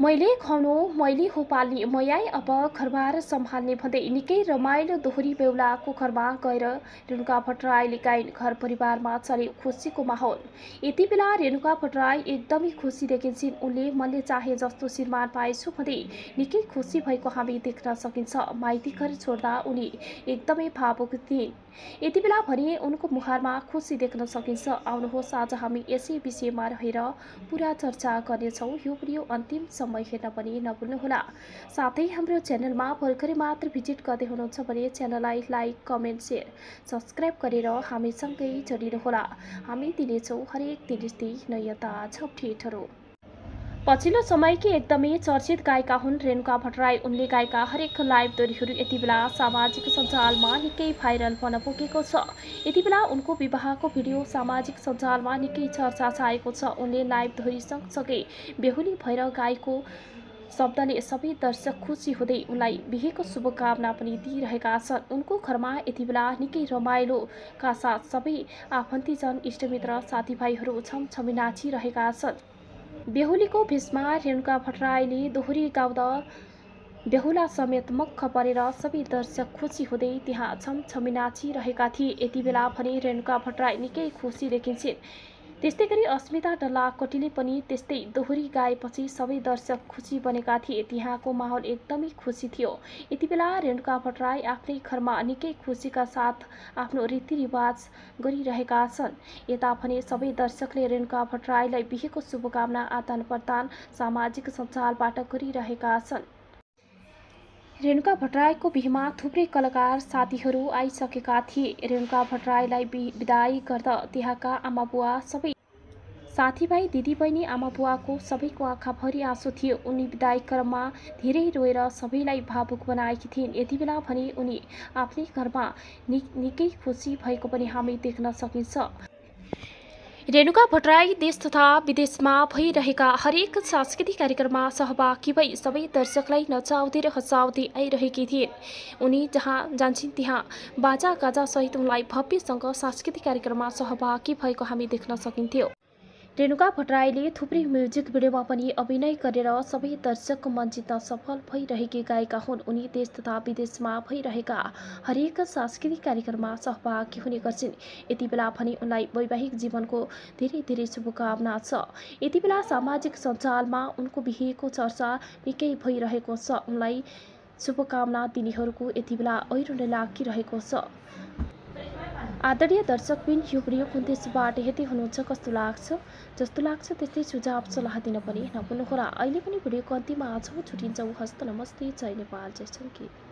मैले खुवाउनु मैले हो पाल्ने मयाई अब घरबार सम्हाल्ने भन्दै निकै रमाइलो दोहोरी बेहुलाको घरमा गएर रेणुका भट्टराईले गाइन्। घर परिवारमा चल्यो खुसीको माहौल। यति बेला रेणुका भट्टराई एकदमै खुसी देखिन्छन्। उनले मनले चाहे जस्तो श्रीमान पाएछु भन्दै निकै खुसी भएको हामी देख्न सकिन्छ। माइती घर छोड्दा उनी एकदमै भावुक थिइन्। यति बेला भने उनको मुहारमा खुसी देख्न सकिन्छ। आउनुहोस् आज हामी यसै विषयमा रहेर पुरा चर्चा गर्नेछौँ। यो भिडियो अन्तिम समय हेर्न पनि नभुल्नुहोला। साथै हाम्रो च्यानलमा भर्खरै मात्र भिजिट गर्दै हुनुहुन्छ भने च्यानललाई लाइक, कमेन्ट, शेयर, सब्स्क्राइब गरेर हामीसँगै जोडिनुहोला। हामी दिनेछौँ हरेक दिन यस्तै नयाँ ताजा अपडेटहरू। पछिल्लो समयकी एकदमै चर्चित गायिका हुन् रेणुका भट्टराई। उनले गाएका हरेक लाइभ दोहोरीहरू यति बेला सामाजिक सञ्जालमा निकै भाइरल बन्न पुगेको छ। यति बेला उनको विवाहको भिडियो सामाजिक सञ्जालमा निकै चर्चा छाएको छ। उनले लाइभ दोहोरी सँगसँगै बेहुली भएर गाएको शब्दले सबै दर्शक खुसी हुँदै उनलाई बिहेको शुभकामना पनि दिइरहेका छन्। उनको घरमा यति बेला निकै रमाइलोका साथ सबै आफन्तीजन, इष्टमित्र, साथीभाइहरू छमछमी नाचिरहेका छन्। बेहुलीको भेषमा रेणुका भट्टराईले दोहोरी गाउँदा बेहुला समेत मक्ख परेर सबै दर्शक खुसी हुँदै त्यहाँ छमछमी नाचिरहेका थिए। यति बेला भने रेणुका भट्टराई निकै खुसी देखिन्छन्। त्यस्तै गरी अस्मिता डल्लाकोटीले पनि त्यस्तै दोहोरी गाएपछि सबै दर्शक खुसी बनेका थिए। त्यहाँको माहौल एकदमै खुसी थियो। यति बेला रेणुका भट्टराई आफ्नै घरमा निकै खुसीका साथ आफ्नो रीतिरिवाज गरिरहेका छन्। यता भने सबै दर्शकले रेणुका भट्टराईलाई बिहेको शुभकामना आदान प्रदान सामाजिक सञ्जालबाट गरिरहेका छन्। रेणुका भट्टराईको बिहेमा थुप्रै कलाकार साथीहरू आइसकेका थिए। रेणुका भट्टराईलाई बिदाई गर्दा त्यहाँका आमाबुवा, सबै साथीभाइ, दिदीबहिनी, आमाबुवाको सबैको आँखाभरि आँसु थियो। उनी बिदाई क्रममा धेरै रोएर सबैलाई भावुक बनाएकी थिइन्। यति बेला भने उनी आफ्नै घरमा निकै खुसी भएको पनि हामी देख्न सकिन्छ। रेणुका भट्टराई देश तथा विदेशमा भइरहेका हरेक सांस्कृतिक कार्यक्रममा सहभागी भई सबै दर्शकलाई नचाउँदै र हँसाउँदै आइरहेकी थिइन्। उनी जहाँ जान्छन् त्यहाँ बाजा गाजासहित उनलाई भव्यसँग सांस्कृतिक कार्यक्रममा सहभागी भएको हामी देख्न सकिन्थ्यो। रेणुका भट्टराईले थुप्रै म्युजिक भिडियोमा पनि अभिनय गरेर सबै दर्शकको मन जित्न सफल भइरहेकी गायिका हुन्। उनी देश तथा विदेशमा भइरहेका हरेक सांस्कृतिक कार्यक्रममा सहभागी हुने गर्छिन्। यति बेला भने उनलाई वैवाहिक जीवनको धेरै धेरै शुभकामना छ। यति बेला सामाजिक सञ्जालमा उनको बिहेको चर्चा निकै भइरहेको छ। उनलाई शुभकामना दिनेहरूको यति बेला ऐरो नै लागिरहेको छ। आदरणीय दर्शकबिन, यो भिडियो कुन देशबाट हेर्दै हुनुहुन्छ, कस्तो लाग्छ? जस्तो लाग्छ त्यस्तै सुझाव सल्लाह दिन पनि नभुल्नुहोला। अहिले पनि भिडियोको अन्तिममा छुट्टिन्छौँ। हस्त नमस्ते, जय नेपाल, जय सङ्गीत।